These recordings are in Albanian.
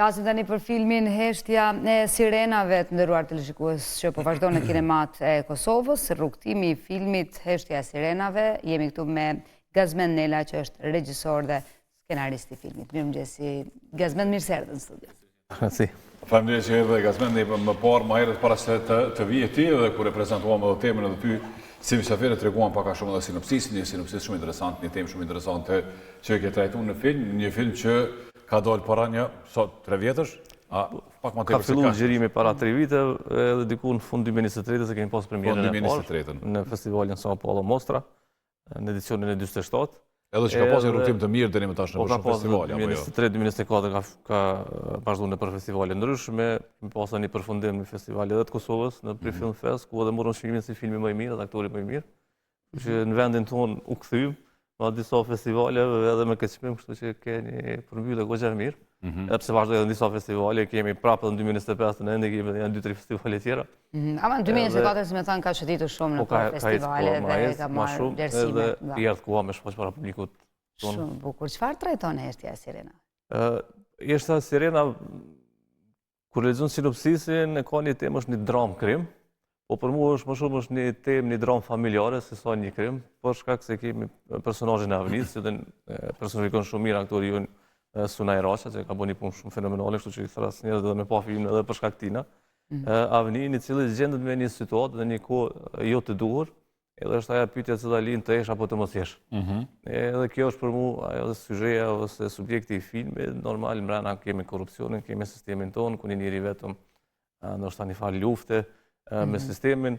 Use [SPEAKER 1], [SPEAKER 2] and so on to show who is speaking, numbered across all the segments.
[SPEAKER 1] Flasim tani për filmin Heshtja e Sirenave të nderuar teleshikues që po vazhdon në kinemat e Kosovës, rrugëtimi i filmit Heshtja e Sirenave, jemi këtu me Gazmend Nela që është regjisor dhe skenarist i filmit. Mirëmëngjesi, Gazmend, mirë se erdhe në
[SPEAKER 2] studio. Si.
[SPEAKER 3] Faleminderit që erdhe Gazmend, ne më parë më herët para se të, të vije ti dhe kur e prezantuam edhe temën edhe ty si mysafir e treguam pak a shumë edhe sinopsisin, një sinopsis shumë interesant, një temë shumë interesante që e ke trajtuar në film, një film që Ka dalë para një, sa, tre vjetësh? A, pak ma
[SPEAKER 2] tepër se kaq. Ka fillu xhirimi para tre vite, edhe diku në fund 2023 se kemi pas premierën e parë në festivalin Sao Paulo Mostra, në edicionin e 27.
[SPEAKER 3] Edhe që ka pas një rrugëtim të mirë deri më tash në
[SPEAKER 2] po, shumë festivale, apo jo? 2023, 2024 ka, ka vazhdu nëpër festivale ndryshme, kemi pas një përfundim në festivalin edhe të Kosovës, në Pri mhm. Film Fest, ku edhe morëm çmimin si filmi më i mirë dhe aktori më i mirë. Që në vendin tonë u kthym, në disa festivale edhe me këtë çmim, kështu që ke një përmbyllje goxha mirë. Mm -hmm. Edhe pse vazhdoi edhe në disa festivale, kemi prapë edhe në 2025 në ende kemi edhe janë 2-3 festivale
[SPEAKER 1] tjera. Mm -hmm. Ama në 2024, si me thanë, ka shëtitur shumë në po, festivale po, dhe ka marrë vlerësime.
[SPEAKER 2] Edhe i erdh koha me shfaq para publikut.
[SPEAKER 1] Shumë bukur. Çfarë trajton Heshtja e Sirenave?
[SPEAKER 2] Heshtja e Sirenave, Kur lexon sinopsisin, e ka një temë është një dramë krim, po për mua është më shumë është një temë, një dramë familjare se sa një krim, për shkak se kemi personazhin e Avnisë, që dhe personifikon shumë mirë aktori jonë Sunaj Raça, që ka bërë një punë shumë fenomenale, kështu që i thërras njerëzit edhe me pa filmin edhe për shkak tina. Mm -hmm. Avni, i cili gjendet me një situatë dhe një kohë jo të duhur, Edhe është ajo pyetja që ta lind të jesh apo të mos jesh. Mm -hmm. Edhe kjo është për mu ajo dhe syzheja ose subjekti i filmit, normal mrena kemi korrupsionin, kemi sistemin tonë, ku një njeri vetëm ndoshta një farë lufte mm -hmm. me mhm. sistemin,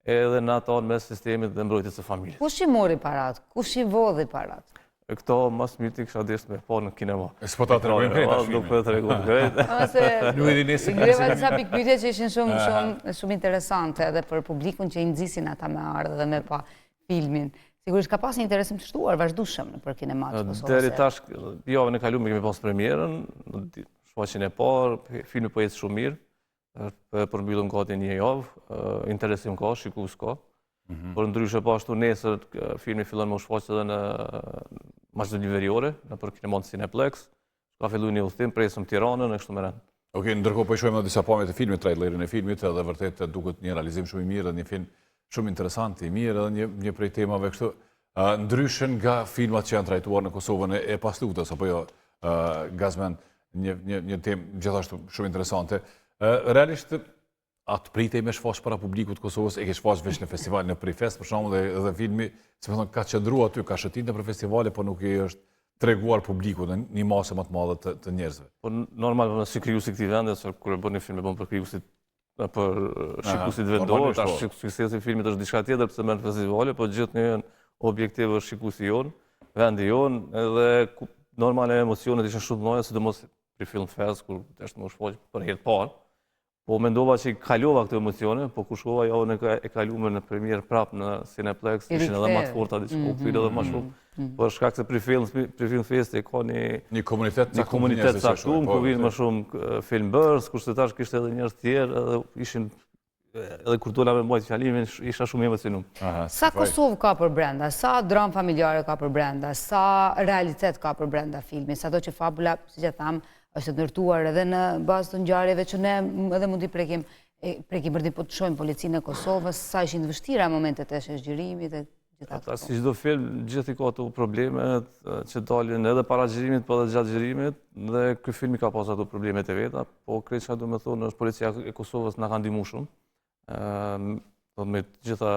[SPEAKER 2] edhe në ato mes sistemit dhe mbrojtjes së
[SPEAKER 1] familjes. Kush i mori parat? Kush i vodhi parat?
[SPEAKER 2] E këto ma s'miri kisha dashtë me pa në
[SPEAKER 3] kinema. E s'po ta tregojmë krejt tash.
[SPEAKER 2] Nuk po e tregojmë krejt.
[SPEAKER 1] Ose nuk e di nëse ngreva disa pikëpyetje që ishin shumë shumë shumë interesante edhe për publikun që i nxisin ata me ardhë dhe me pa filmin. Sigurisht ka pas një interesim të shtuar vazhdueshëm nëpër kinemat e
[SPEAKER 2] Kosovës. Deri tash javën e kaluar kemi pas premierën, shfaqjen e parë, filmi po ecë shumë mirë. Po e përmbyllim gati një javë, interesim ka, shikues ka. Mm -hmm. Por ndryshe po ashtu nesër filmi fillon me u shfaq edhe në Maqedoni Veriore, nëpër kinemat Cineplex. Ka fillu një udhëtim, presim Tiranën e kështu me
[SPEAKER 3] radhë. Ok, ndërkohë po i shohim edhe disa pamje të filmit, trailerin e filmit, edhe vërtet duket një realizim shumë i mirë dhe një film shumë interesant, i mirë edhe një një prej temave kështu ndryshe nga filmat që janë trajtuar në Kosovën e, e pasluftës apo jo, Gazmend, një një një temë gjithashtu shumë interesante. Realisht a të pritej me shfaq para publikut të Kosovës, e ke shfaq veç në festival në Prifest, për shembull, dhe, dhe filmi, si me thonë, ka qëndru aty, ka shëtit nëpër festivale, po nuk i është treguar publikut në një masë më të madhe të, të njerëzve.
[SPEAKER 2] Po normal, po, si krijues i këtij vendi, se kur e bën një film e bën për krijuesit për shikuesit vendor, tash po. suksesi i filmit është diçka tjetër pse merr festivale, po gjithnjë objektiv është shikuesi jonë, vendi jonë, edhe normale emocionet ishin shumë të mëdha, sidomos për Film Fest kur është me u shfaq për herë të parë. Po mendova që kalova këto emocione, po kur shkova javën e kalume në premierë prap në Cineplex, ishin edhe më të forta diçka, u kthye edhe më shumë. Mm. Për shkak se Prifilm Prifilm Festi ka
[SPEAKER 3] një një komunitet
[SPEAKER 2] një komunitet caktum ku vijnë më shumë filmbërës, kurse tash kishte edhe njerëz të tjerë, edhe ishin edhe kur dola me mbajt fjalimin, isha shumë i
[SPEAKER 1] emocionuar. Sa Kosovë ka për brenda, sa dramë familjare ka për brenda, sa realitet ka për brenda filmi, sado që fabula, siç e thamë, është e ndërtuar edhe në bazë të ngjarjeve që ne edhe mund t'i prekim, prekim për po të shohim policinë e Kosovës, sa ishin të vështira momentet e xhirimit
[SPEAKER 2] e gjitha këto. Si çdo film, gjithë i ka ato problemet që dalin edhe para xhirimit, po edhe gjatë xhirimit, dhe ky film i ka pas ato problemet e veta, po krejt çka du me thonë është policia e Kosovës na ka ndihmu shumë, do me gjitha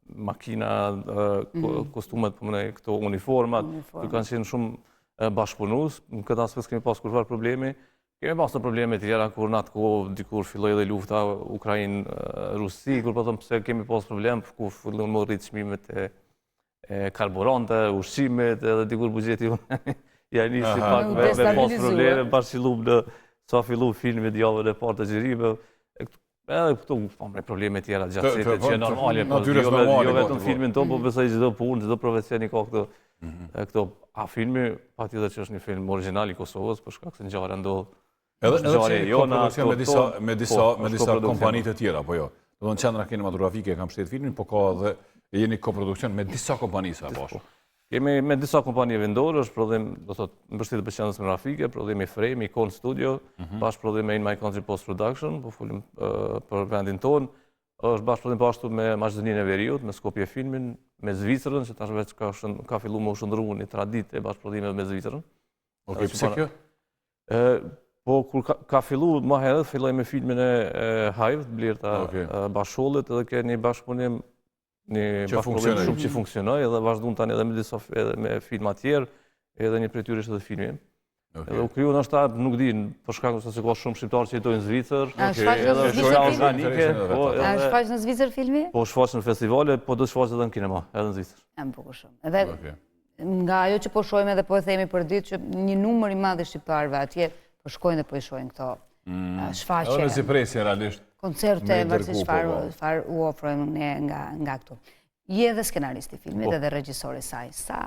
[SPEAKER 2] makina, mhm. kostumet, po më këto uniformat, të kanë qenë shumë bashkëpunues, në këtë aspekt s'kemi pas kurrfarë problemi, Kemi pasur probleme tjera, kur në atë kohë, dikur filloi edhe lufta Ukrainë-Rusi, kur po them pse kemi pas problem, ku fillon me u rrit çmimet e, e karburante, ushqimit, edhe dikur buxheti ja nisi pak me, me pas probleme, bash qëllum në sa fillu filmi javën e parë të xhirimeve, Edhe këtu, po, me probleme tjera gjatë setit, që normale, po, jo, normale, jo vetëm po, filmin tonë, po besoj çdo punë, çdo profesion i ka këto, mhm. këto, a filmi, patjetër që është një film origjinal i Kosovës, për shkak se ngjarja ndodh,
[SPEAKER 3] Edhe edhe pse jeni koproduksion me disa me disa po, me disa kompani të tjera, apo jo? Do të thonë qendra kinematografike e ka mbështet filmin, po ka edhe jeni koproduksion me disa kompani sa e pashë.
[SPEAKER 2] Kemi me disa kompani vendore, është prodhim, do thot, mbështetje prej Qendrës Kinematografike, prodhim i Frame, Icon Studio, mm -hmm. bashkëprodhim me In My Country Post Production, po folim për vendin tonë, është bashkëprodhim po ashtu me Maqedoninë e Veriut, me Skopje Filmin, me Zvicrën, që tash veç ka, shën, ka fillu me u shndërru një traditë e bashkëprodhimeve me Zvicrën.
[SPEAKER 3] Ok, pse kjo?
[SPEAKER 2] E, po, kur ka, ka fillu më herët, filloi me filmin e, e Hive, Blerta okay. Bashollit, edhe ke një bashkëpunim një bashkëpunim shumë që funksionoi edhe vazhdon tani edhe me disa edhe me filma tjerë, edhe një prej tyre është edhe filmi im. Okay. Edhe u kriju ndoshta, nuk di, për shkak se ka shumë shqiptarë që jetojnë në Zvicër.
[SPEAKER 1] A është shfaq në Zvicër filmi? Po, a është shfaq në Zvicër filmi?
[SPEAKER 2] Po shfaq në festivale, po do të shfaqet edhe në kinema, edhe në
[SPEAKER 1] Zvicër. Janë bukur shumë. Edhe nga ajo që po shohim edhe po e themi për ditë që një numër i madh i shqiptarëve atje po shkojnë dhe po i shohin këto mm. shfaqje.
[SPEAKER 3] Edhe mezi presin realisht.
[SPEAKER 1] Koncerte, varësisht po, çfarë po. çfarë u ofrojmë ne nga nga këtu. Je edhe skenarist i filmit po. edhe regjisor i saj. Sa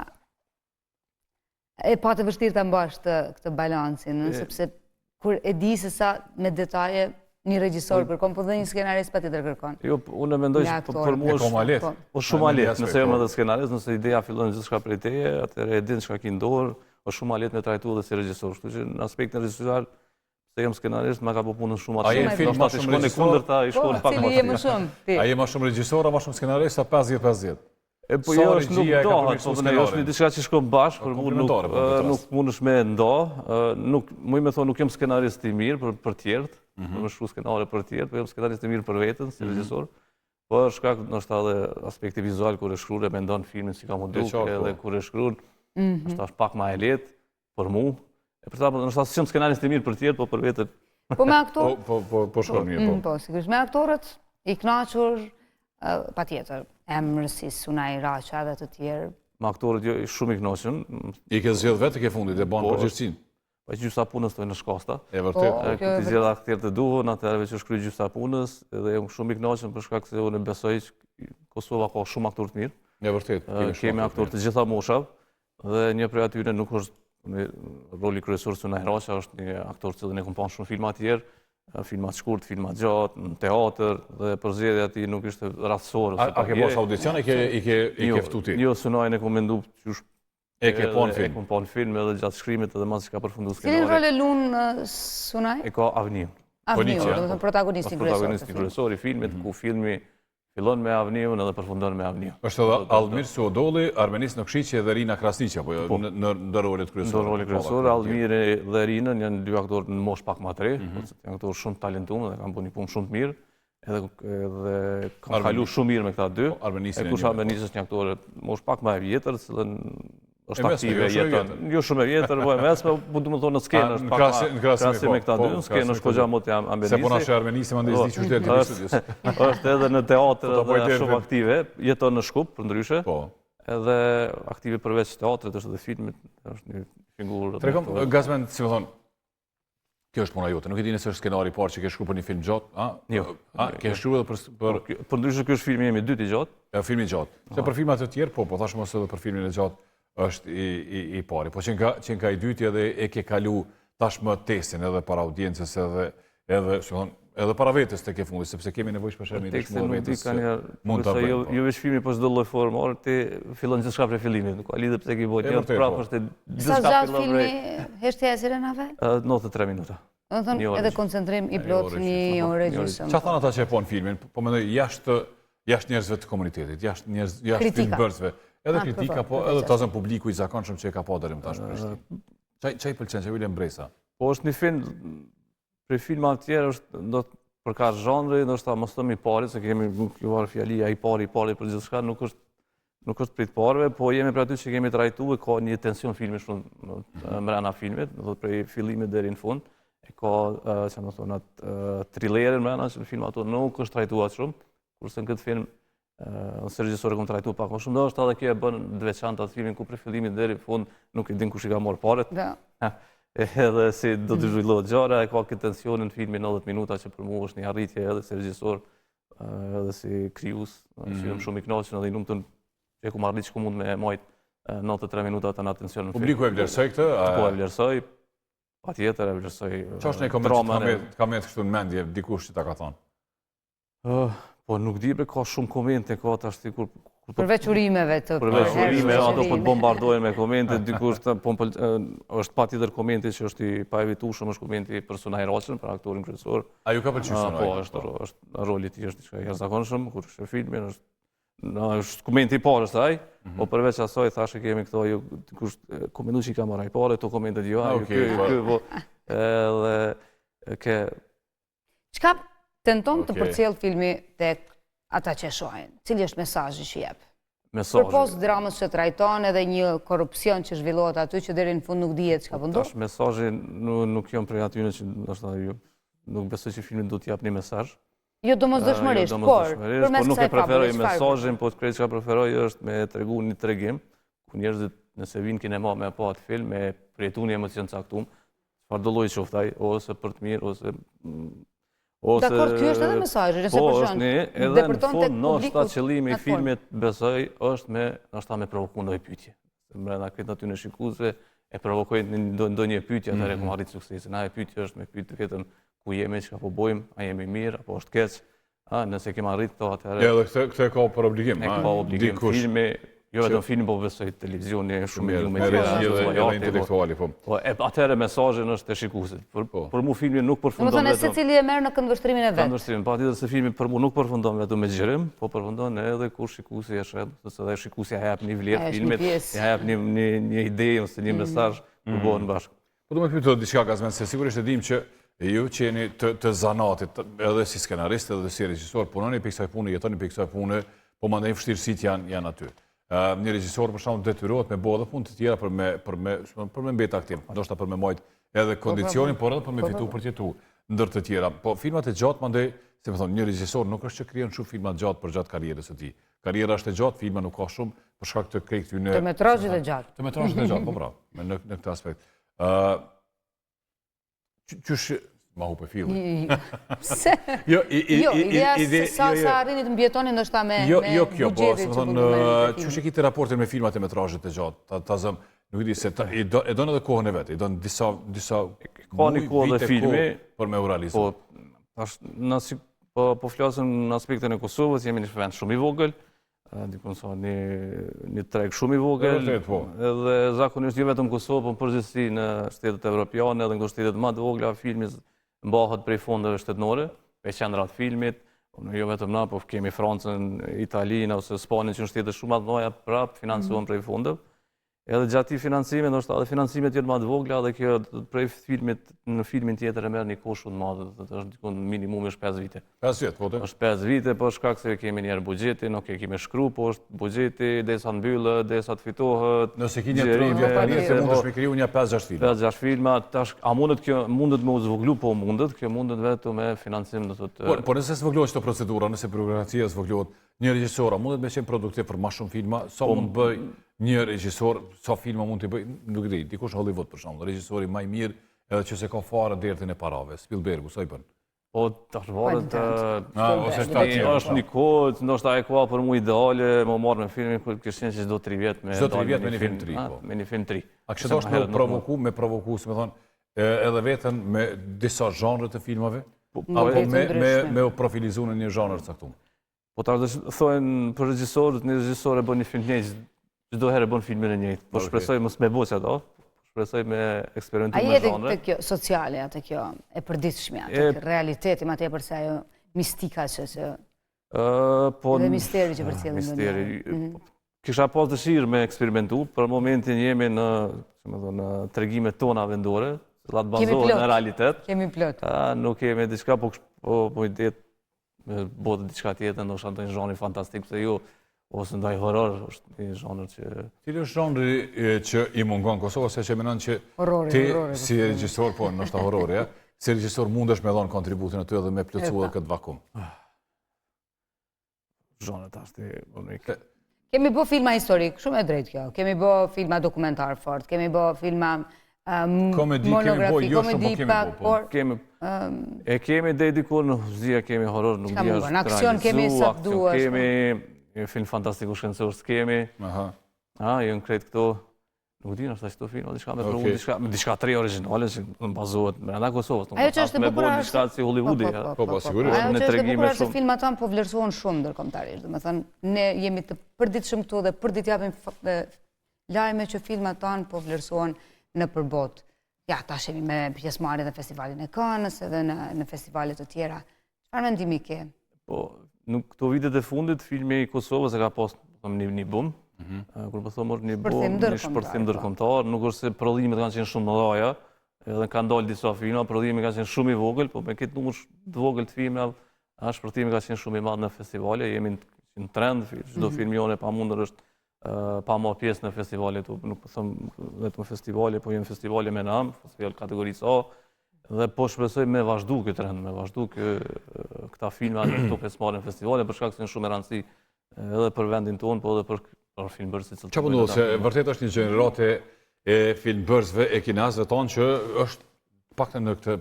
[SPEAKER 1] e pate vështirë ta mbash të, këtë balancin, sepse kur e di se sa me detaje një regjisor po, kërkon, po dhe një skenarist patjetër kërkon.
[SPEAKER 2] Jo, unë mendoj se po, për mua
[SPEAKER 3] është më lehtë.
[SPEAKER 2] Po, po shumë më lehtë, nëse jam edhe skenarist, nëse ideja fillon gjithçka prej teje, atëherë e din çka ki në dorë, është shumë më lehtë me trajtu edhe si regjisor. Kështu që në aspektin regjisorial, se jam skenarist, ma ka bo punën shumë
[SPEAKER 3] atë. A je film më
[SPEAKER 2] shumë regjisor? Kundërta, i shkon po, pak
[SPEAKER 1] më je më shumë
[SPEAKER 3] ti? A je më shumë regjisor apo më shumë skenarist, a 50-50?
[SPEAKER 2] E po jo, është nuk dahet, po më është një diçka që shkon bashkë, për mu nuk, po, nuk mundesh me nda, nuk, muj me thonë nuk jam skenarist i mirë për, për tjerët, mm -hmm. për me shkru skenare për tjerët, po jam skenarist i mirë për veten, si mm -hmm. regjisor, po është shkak ndoshta edhe aspekti vizual kur e shkruan e mendon filmin si ka m'u duk, edhe po. kur e shkruan, mm -hmm. është pak ma e lehtë për mu, e për ta, po ndoshta s'jam skenarist i mirë për tjerët, po për veten.
[SPEAKER 1] Po me aktorët?
[SPEAKER 3] Po, po, po, po shkon mirë,
[SPEAKER 1] po. Mm, po, sigurisht me aktorët, i knaqur, Patjetër, emra si Sunaj Raça dhe të tjerë.
[SPEAKER 2] Me aktorët jo, shumë i knaqun.
[SPEAKER 3] I ke zgjedh vetë ke fundit, e ban po, përgjegjësinë.
[SPEAKER 2] Po gjysa punës të në shkasta.
[SPEAKER 3] E vërtet.
[SPEAKER 2] Po, Kur t'i zgjedh aktorët e duhur, atëherë veç është kry gjysa punës, edhe jam shumë i knaqun për shkak se unë besoj që Kosova ka shumë aktorë të
[SPEAKER 3] mirë. E vërtet.
[SPEAKER 2] Kemi aktorë të gjitha moshave, dhe një prej atyre nuk është roli kryesor Sunaj Raça, është një aktor të cilin e kom pa shumë filma tjerë, filma të shkurt, filma të gjatë, në teatër, dhe përzgjedhja e tij nuk ishte rastësore.
[SPEAKER 3] A, a ke pas audicion, e ke, i ke, i
[SPEAKER 2] jo,
[SPEAKER 3] ke ftu ti?
[SPEAKER 2] Jo, Sunajn e kom mendu qysh
[SPEAKER 3] E ke pa në film?
[SPEAKER 2] E kom pa në film edhe gjatë shkrimit edhe masi ka përfundu skenari.
[SPEAKER 1] Cilin rol e lun Sunaj?
[SPEAKER 2] E ka Avniun.
[SPEAKER 1] Avniun, do të thonë protagonistin
[SPEAKER 2] kryesor. Protagonisti kryesor i filmit, mhm. ku filmi Fillon me Avniun edhe përfundon me
[SPEAKER 3] Avniun. Është edhe Almir Suodolli, Armenis Nokshiqi dhe Rina Krasniqi, apo jo, po. në ndër rolet
[SPEAKER 2] kryesore. Ndër rolet kryesore, Almiri dhe Rina janë dy aktorë në moshë pak më të re, mhm. po janë aktorë shumë të talentuar dhe kanë bërë një punë shumë të mirë. Edhe edhe kanë kalu shumë mirë me këta dy.
[SPEAKER 3] Po,
[SPEAKER 2] e kurse Armenis është një aktor moshë pak më e vjetër, cilën është aktive, jo jeton. Jo shumë e vjetër, po e mesme, po du me thonë në skenë është
[SPEAKER 3] pak në
[SPEAKER 2] krahasim me këta po, dy, në skenë është goxha më të
[SPEAKER 3] Armenisi. Se po na sheh Armenisi, mandej s'di qysh del
[SPEAKER 2] të studios. Është edhe në teatr po edhe shumë aktive, jeton në Shkup, përndryshe.
[SPEAKER 3] Po.
[SPEAKER 2] Edhe aktive përveç teatrit, është edhe filmit, është një
[SPEAKER 3] figurë. Tregom, Gazmend, si me thonë, Kjo është puna jote. Nuk e di nëse është skenari i parë që ke shkruar për një film gjatë, a?
[SPEAKER 2] Jo.
[SPEAKER 3] A ke shkruar edhe për
[SPEAKER 2] për po, përndryshe ky është filmi im i dytë i
[SPEAKER 3] gjatë. Ja, filmi i gjatë. Se për filma të tjerë, po, po thash mos edhe për filmin e gjatë është i i i pari. Po qenka qenka i dyti edhe e ke kalu tashmë testin edhe para audiencës edhe edhe, si thonë, edhe para vetes tek e fundit, sepse kemi nevojë shpeshherë me
[SPEAKER 2] dëshmu vetes. Mund ta bëjmë. Jo, po. jo veç filmi, po çdo lloj forme, or ti fillon gjithçka prej fillimit, nuk ka lidhje pse ke bërë një prapë
[SPEAKER 1] po. është gjithçka fillon prej. Sa zgjat filmi Heshtja e Sirenave?
[SPEAKER 2] 93 minuta.
[SPEAKER 1] Do të thonë edhe koncentrim i plotë një orë e
[SPEAKER 3] gjysmë. Çfarë thonë ata që e panë filmin? Po mendoj jashtë jashtë njerëzve të komunitetit, jashtë njerëz jashtë filmbërësve, edhe kritika, po edhe ta zëmë publiku i zakonshëm që e ka pa deri më tash në Prishtinë. Ça i pëlqen, ça i lë mbresa?
[SPEAKER 2] Po është një film Prej filmave tjerë është, do të për ka zhanri, ndoshta mos themi i pari, se kemi krijuar fjalia i pari, i pari për gjithçka, nuk është nuk është prej të parëve, po jemi prej aty që kemi trajtu e ka një tension filmi shumë mrena filmit, do të prej fillimit deri në fund, e ka, që më thonë, atë thrillerin mrena, që në filma ato nuk është trajtuar shumë, kurse në këtë film Unë si regjisor e kom trajtu pak më shumë, ndoshta edhe kjo e bën të veçantë atë filmin ku prej fillimit deri në fund nuk e din kush i ka marrë paret.
[SPEAKER 1] Da.
[SPEAKER 2] Edhe si do të zhvillohet gjëra, e ka këtë tensionin filmi 90 minuta që për mua është një arritje edhe si regjisor, edhe si krijues, mm -hmm. që jam shumë i kënaqur edhe i lumtur që e kom arrit që kom mund me majt 93 minuta të në tension
[SPEAKER 3] në film. Publiku e vlerësoi këtë?
[SPEAKER 2] Po e vlerësoi, patjetër e vlerësoi.
[SPEAKER 3] Çfarë është një koment që ka met kështu në mendje dikush që ta ka thonë?
[SPEAKER 2] Po nuk di bre ka shumë komente ka tash ti kur
[SPEAKER 1] Po përveç urimeve të
[SPEAKER 2] Përveç urimeve, ato po të bombardojnë me komente, dikush të po është patjetër komenti që është i paevitueshëm, është komenti për Sunaj Raçën, për aktorin kryesor.
[SPEAKER 3] A ju ka pëlqyer Sunaj?
[SPEAKER 2] Po, është po. është roli i tij është diçka e jashtëzakonshëm, kur sheh filmin është në është komenti i parë është ai, mm -hmm. po përveç asaj thashë kemi këto ju dikush komentu që i ka marrë ai pare, to komentet jo, ai ky ky po edhe ke
[SPEAKER 1] Çka tenton të përcjellë filmi tek ata që e shohin? Cili është mesazhi që jep?
[SPEAKER 2] Mesazhi.
[SPEAKER 1] Përpos dramës që trajton edhe një korrupsion që zhvillohet aty që deri në fund nuk dihet çka po ndodh.
[SPEAKER 2] Tash mesazhi nuk jam prej atyre që ndoshta jo nuk besoj që filmi do të japë një mesazh.
[SPEAKER 1] Jo domosdoshmërisht, jo por
[SPEAKER 2] përmes po nuk e preferoj mesazhin, po krejt çka preferoj është me tregu një tregim ku njerëzit nëse vinë kinema me pa atë film me përjetu një emocion caktum, Çfarëdo lloji qoftë ai, ose për të mirë, ose... Mm,
[SPEAKER 1] ose Dakord, ky është edhe mesazhi, nëse
[SPEAKER 2] po, është një, edhe në fund, ndoshta qëllimi i filmit, besoj, është me, ndoshta me provoku ndonjë pyetje. Mrena këtë aty në shikuesve, e provokojnë ndonjë pyetje, atëherë mm -hmm. arrit suksesin. Ajo pyetje është me pyet veten ku jemi, çka po bojmë, a jemi mirë, apo është keq, A, nëse kemi arrit këto
[SPEAKER 3] atëherë... Ja, edhe këtë, këtë e ka për obligim.
[SPEAKER 2] E ka obligim filmi, jo vetëm filmi, po besoj televizioni,
[SPEAKER 3] shumë mediume me tjera. Edhe, edhe po. intelektuali,
[SPEAKER 2] po. Po, e, atëherë mesazhin është te shikuesit. Për, po. për mu filmi nuk përfundon
[SPEAKER 1] vetëm... Domethënë, secili e merr në këndvështrimin e
[SPEAKER 2] vet. Këndvështrimin, patjetër se filmi për mu nuk përfundon vetëm me xhirim, po përfundon edhe kur shikuesi e sheh, ose edhe shikuesi ia jep një vlerë filmit, ia jep një, një, një ide ose një mm. mesazh, kur mm. bëhen bashkë.
[SPEAKER 3] Po du me pytë diçka Gazmend, se sigurisht e dim që ju që jeni të, të zanatit, edhe si skenarist, edhe si regjisor, punoni prej kësaj pune, jetoni prej kësaj pune, po mandej vështirësitë janë, janë aty. Uh, një regjisor për shembull detyrohet me bo edhe punë të tjera për me, për me, për me mbet aktiv, ndoshta për me majt edhe po, po, kondicionin, po. por edhe për me po, fitu për t'jetu ndër të tjera. Po filmat e gjatë mandej, si me thonë, një regjisor nuk është që krijon shumë filma gjatë përgjatë karrierës së tij. Karriera është e gjatë, filma nuk ka shumë, për shkak të krejt këtyne...
[SPEAKER 1] Të metrazhit e gjatë.
[SPEAKER 3] Të metrazhit e gjatë, po pra, në, në këtë aspekt. Qysh, ma hupe
[SPEAKER 1] fillin. Pse? Jo, i, i, jo, i, ideja i, se sa, jo, jo. sa arrini të mbijetoni ndoshta me,
[SPEAKER 3] jo, me jo, kjo, po, si me thonë, qysh e ki ti raportin me filmat e metrazhit të gjatë, ta, ta zëm, nuk e di, se ta, i, do, e don edhe kohën e vet, i don disa, disa
[SPEAKER 2] ka një kohë dhe filmi,
[SPEAKER 3] për me u realizu.
[SPEAKER 2] Po, tash, në si, Po, po flasim në aspektin e Kosovës, jemi një vend shumë i vogël, dikun sa një, një treg shumë i vogël,
[SPEAKER 3] vërtet, po.
[SPEAKER 2] edhe zakonisht jo vetëm Kosovë, po në përgjithësi në shtetet evropiane edhe në këto shtetet më të vogla, filmi mbahet prej fondeve shtetënore, prej qendrat filmit, po jo vetëm na, po kemi Francën, Italinë ose Spanjën që në shtete shumë më të mëdha, prap financohen mm. prej fondeve. Edhe gjatë atij financimi, ndoshta edhe financimet janë më të vogla dhe kjo prej filmit në filmin tjetër e merr një kohë shumë të madhe, do të është diku minimumi është 5 vite.
[SPEAKER 3] 5 vjet, po
[SPEAKER 2] të? Është 5 vite, po shkak se kemi një herë buxhetin, ok, kemi shkru, po është buxheti derisa mbyllet, derisa të fitohet.
[SPEAKER 3] Nëse ki një 3 vjet karrierë, se mundesh me kriju një 5-6
[SPEAKER 2] filma. 5-6 filma, tash a mundet kjo, mundet me u zvoglu, po mundet, kjo mundet vetëm me financim, do
[SPEAKER 3] thotë. Po, po nëse zvoglohet këto procedura, nëse burokracia zvoglohet, Një regjisor, a mundet me qenë produktiv për ma shumë filma, sa po, mund bëj një regjisor, sa filma mund të bëj, nuk e di, dikush në Hollywood për shembull, regjisori ma i mirë, edhe që s'e ka fare dertin e parave, Spielbergu, sa i
[SPEAKER 2] bën? Po, tash varet, ose shta tjerë. është një kohë, ndoshta e koha për mu ideale, me u marrë me filmin, kur kishte qenë që çdo 3 vjet
[SPEAKER 3] me... Çdo 3 vjet me një film të ri, po.
[SPEAKER 2] Me një film të
[SPEAKER 3] ri. A kishe dashtë me provoku, me provoku, si me thonë, edhe veten me disa zhanre të filmave, po, apo me, me, me u profilizu në një zhanër të caktum?
[SPEAKER 2] Po tash thonë për regjisorët, një regjisor e bën një film të njëjtë, çdo herë e bën filmin e njëjtë. Po shpresoj mos me bo qato, po shpresoj me eksperimentu me
[SPEAKER 1] zhanre. A je te kjo sociale, atë kjo e përditshmja, te realiteti ma tepër se ajo mistika që që
[SPEAKER 2] po
[SPEAKER 1] dhe misteri që përcjellin
[SPEAKER 2] misteri. Mhm. Kisha pas dëshirë me eksperimentu, për momentin jemi në, si me thonë, në tregimet tona vendore, të cilat bazohen në realitet.
[SPEAKER 1] Kemi plot.
[SPEAKER 2] Nuk kemi diçka, po po, po ide me bo diçka tjetër, ndoshta ndonjë zhanri fantastik, pse jo, ose ndonjë horror, është një zhanër
[SPEAKER 3] që... Cili është zhanri që i mungon Kosovës, se që menon që ti si po. regjisor, po, ndoshta horrori, ja, si regjisor mundesh me dhonë kontributin aty edhe me plotësu edhe këtë vakum.
[SPEAKER 2] Zhanre tash ti,
[SPEAKER 1] unë Kemi bo filma historik, shumë e drejtë kjo. Kemi bo filma dokumentar fort, kemi bo filma
[SPEAKER 3] komedi kemi bo, jo shumë, po kemi bo,
[SPEAKER 2] po. Kemi, e kemi deri diku në zia, kemi horror, nuk di
[SPEAKER 1] është aksion kemi sa të
[SPEAKER 2] duash. Kemi, film fantastiko shkencor s'kemi. Aha. A, janë krejt këto. Nuk di, ndoshta këto filma, diçka me provu, diçka, diçka të re origjinale që në bazohet brenda Kosovës.
[SPEAKER 1] Ajo që është e bukur
[SPEAKER 2] është diçka si Hollywoodi.
[SPEAKER 1] Po, po, po, po, sigurisht. Ajo që është e bukur është se filmat tanë po vlerësohen shumë ndërkombëtarisht. Domethënë, ne jemi të përditshëm këtu dhe përditë japim lajme që filmat tanë po vlerësohen nëpër botë. Ja, tash jemi me pjesëmarrje në festivalin e Kanës edhe në, në festivale të tjera. Çfarë mendimi ke?
[SPEAKER 2] Po, në këto vitet e fundit, filmi i Kosovës e ka pas një, një bum. Mm -hmm. Kur po them një bum, një shpërthim po. ndërkombëtar, nuk është se prodhimet kanë qenë shumë mëdhaja, edhe kanë dalë disa filma, prodhimi ka qenë shumë i vogël, po me këtë numër të vogël të filmave, shpërthimi ka qenë shumë i madh në festivale, jemi në trend, çdo mm -hmm. film jonë e pamundur është pa marrë pjesë në festivale, nuk po them vetëm festivale, po jemi festivale me nam, festival kategorisë A, dhe po shpresoj me vazhdu këtë trend, me vazhdu kë, këta filma në këto pjesëmarrje në festivale, për shkak se janë shumë me rëndësi edhe për vendin tonë, po edhe për, për filmbërësit.
[SPEAKER 3] Ça po ndodh, se vërtet është një gjeneratë e filmbërësve e kineastëve tonë që është paktën në këtë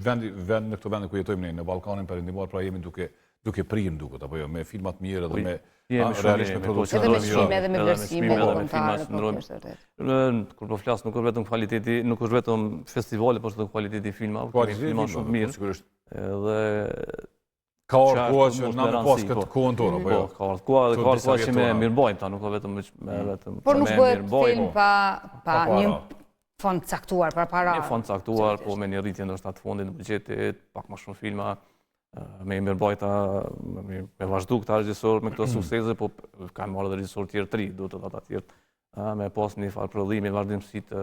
[SPEAKER 3] vendi vend në këtë vend ku jetojmë ne në Ballkanin Perëndimor, pra jemi duke duke prirë më duket apo jo me filma të mirë edhe me
[SPEAKER 2] jemi
[SPEAKER 3] realisht me
[SPEAKER 2] po,
[SPEAKER 3] produksion
[SPEAKER 1] edhe me çmime edhe me vlerësime po, po, me filma
[SPEAKER 2] po, po, Kur po flas nuk është vetëm kualiteti, nuk është vetëm festivali, por është edhe kualiteti i filmave, kemi filma shumë të mirë.
[SPEAKER 3] Sigurisht.
[SPEAKER 2] Edhe
[SPEAKER 3] Ka ardhur koha që na me pas këtë
[SPEAKER 2] po.
[SPEAKER 3] kohën tonë, apo jo?
[SPEAKER 2] Po, ka ardhur koha dhe ka ardhur koha që me mirëmbajmë ta, nuk ka vetëm me mm. vetëm
[SPEAKER 1] Por nuk bëhet film pa pa një fond caktuar, pa para.
[SPEAKER 2] Një fond caktuar, po me një rritje ndoshta të fondit të buxhetit, pak më shumë filma, me i mirëmbajta, me, me vazhdu këta regjisor me këto mm. suksese, po kanë marrë edhe regjisor tjerë të ri, do të ata tjerë me pas një farë prodhimi, vazhdimësi të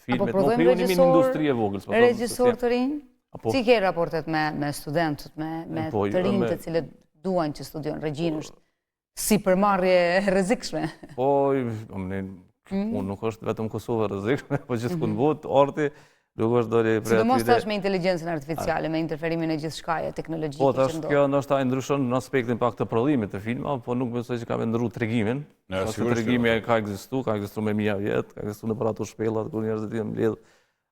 [SPEAKER 1] filmit, po
[SPEAKER 2] më kriju një mini industri e vogël.
[SPEAKER 1] Po regjisor të rinj? Po. Si ke raportet me, me studentët, me, me po, të rinj të cilët duan që studiojnë regjinë, është si sipërmarrje e rrezikshme?
[SPEAKER 2] Po, mm. unë nuk është vetëm Kosovë e rrezikshme, po gjithkund në botë, arti, Nuk është doli
[SPEAKER 1] prej Sidomos tash me inteligjencën artificiale, me interferimin e gjithçkaje teknologjike
[SPEAKER 2] po, që ndodh. Po, tash kjo ndoshta e ndryshon në aspektin pak të prodhimit të filmave, po nuk besoj që ka me ndrru tregimin.
[SPEAKER 3] Ne,
[SPEAKER 2] sigurisht. Tregimi jo. ka ekzistu, ka ekzistu me mija vjet, ka ekzistu nëpër ato shpellat, kur njerëzit janë mbledh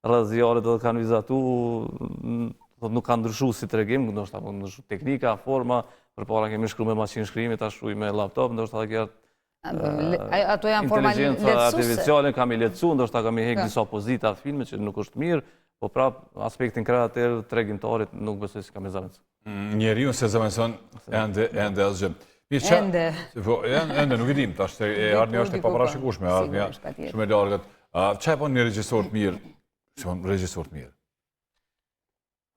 [SPEAKER 2] rreth zjarrit dhe kanë vizatu, nuk ka ndryshu si tregim, ndoshta ka ndryshu teknika, forma, përpara kemi shkru me maqinë shkrimi, tash shkruaj me laptop, ndoshta edhe kjo
[SPEAKER 1] Ato janë forma
[SPEAKER 2] lehtësuese. Inteligjenca artificiale ka me lehtësu, ndoshta ka me hek disa pozita filme që nuk është mirë, po prap aspektin kreativ tregimtarit nuk besoj se ka me
[SPEAKER 3] zavendësu. Mm, njeriun s'e zavendëson ende, ende asgjë.
[SPEAKER 1] Mirë, qa, ende.
[SPEAKER 3] Po, ende, nuk e dim, tash se e ardhmja është e paparashikueshme, e ardhmja shumë e largët. Ça e bon një regjisor të mirë, si bon regjisor të mirë?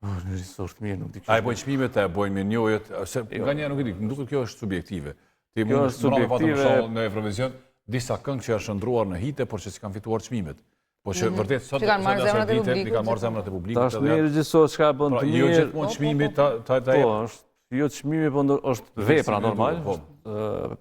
[SPEAKER 2] Një regjisor të mirë, nuk di.
[SPEAKER 3] A e bojnë çmimet, a e bojnë mirënjohjet, se jo. nganjëherë nuk e di, më duket kjo është subjektive.
[SPEAKER 2] Ti kjo është subjektive.
[SPEAKER 3] Në Eurovision, disa këngë që janë shndërruar në hite, por që s'i kanë fituar çmimet. Po që mhm. vërtet
[SPEAKER 1] sot që kanë marrë zemrat e
[SPEAKER 3] publikut. I kanë marrë zemrat e publikut.
[SPEAKER 2] Tash një regjisor çka e bën
[SPEAKER 3] pra,
[SPEAKER 2] të
[SPEAKER 3] jo mirë. Jo gjithmonë po, çmimi po, po. ta ta
[SPEAKER 2] Po, është jo çmimi, po është vepra normal. Po.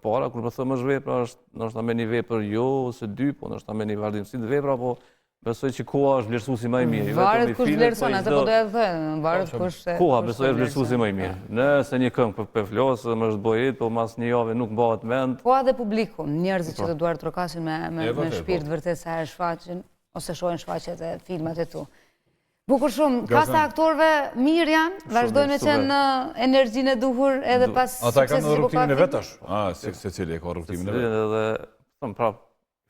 [SPEAKER 2] Para kur po them është vepra, është ndoshta me një vepër jo ose dy, po ndoshta me një vazhdimësi të vepra, po Besoj që koha është vlerësuesi më i mirë.
[SPEAKER 1] Varet kush vlerëson, atë po doja të them, varet po, kush
[SPEAKER 2] Koha besoj është vlerësuesi më i mirë. Nëse një këngë po flas, më është bo hit, po mas një jave nuk mbahet
[SPEAKER 1] mend. Koha dhe publiku, njerëzit që po. të duartrokasin me me me shpirt po. vërtet sa herë shfaqen ose shohin shfaqjet e filmat e tu. Bukur shumë, kasta e aktorëve mirë janë, vazhdojnë me qenë në energjinë e duhur edhe pas
[SPEAKER 3] Ata e kanë rrugëtimin e vet tash. Ah, secili e ka rrugëtimin e
[SPEAKER 2] vet. Edhe, them prap,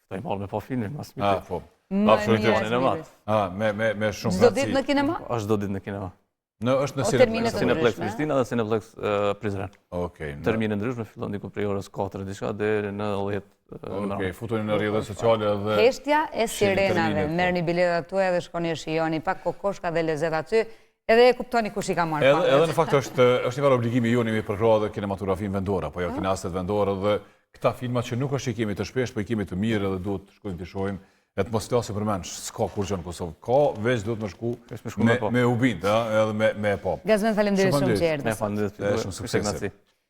[SPEAKER 2] Të i marrë me pa filmin, mas
[SPEAKER 3] mite. Ah, po. Absolutisht. Ah, me, me, me shumë
[SPEAKER 1] Çdo ditë në kinema?
[SPEAKER 2] Është çdo ditë në kinema.
[SPEAKER 3] Në, është në
[SPEAKER 1] Cineplex.
[SPEAKER 2] Cineplex Prishtina dhe Cineplex Prizren.
[SPEAKER 3] Okej.
[SPEAKER 2] Termine ndryshme, fillon diku prej orës 4 diçka deri në 10
[SPEAKER 3] Okej, futuni në rrjetet sociale
[SPEAKER 1] dhe Heshtja e sirenave, po. merrni biletat tuaja dhe shkoni e shijoni pak kokoshka dhe lezet aty, edhe e kuptoni kush i ka marrë
[SPEAKER 3] Edhe, edhe në fakt është është një farë obligimi joni me përkrah edhe kinematografinë vendore, apo jo ah. kineastët vendore dhe Këta filma që nuk është që i kemi të shpeshtë, po i kemi të mirë edhe duhet të shkojmë të shohim, e të mos flasim përmendsh, s'ka kurgjë në Kosovë. Ka, veç duhet me shku me, me u bind, edhe me, me e
[SPEAKER 1] pa. Gazmend, faleminderit shumë që
[SPEAKER 2] erdhe. Faleminderit.
[SPEAKER 3] Shumë suksese.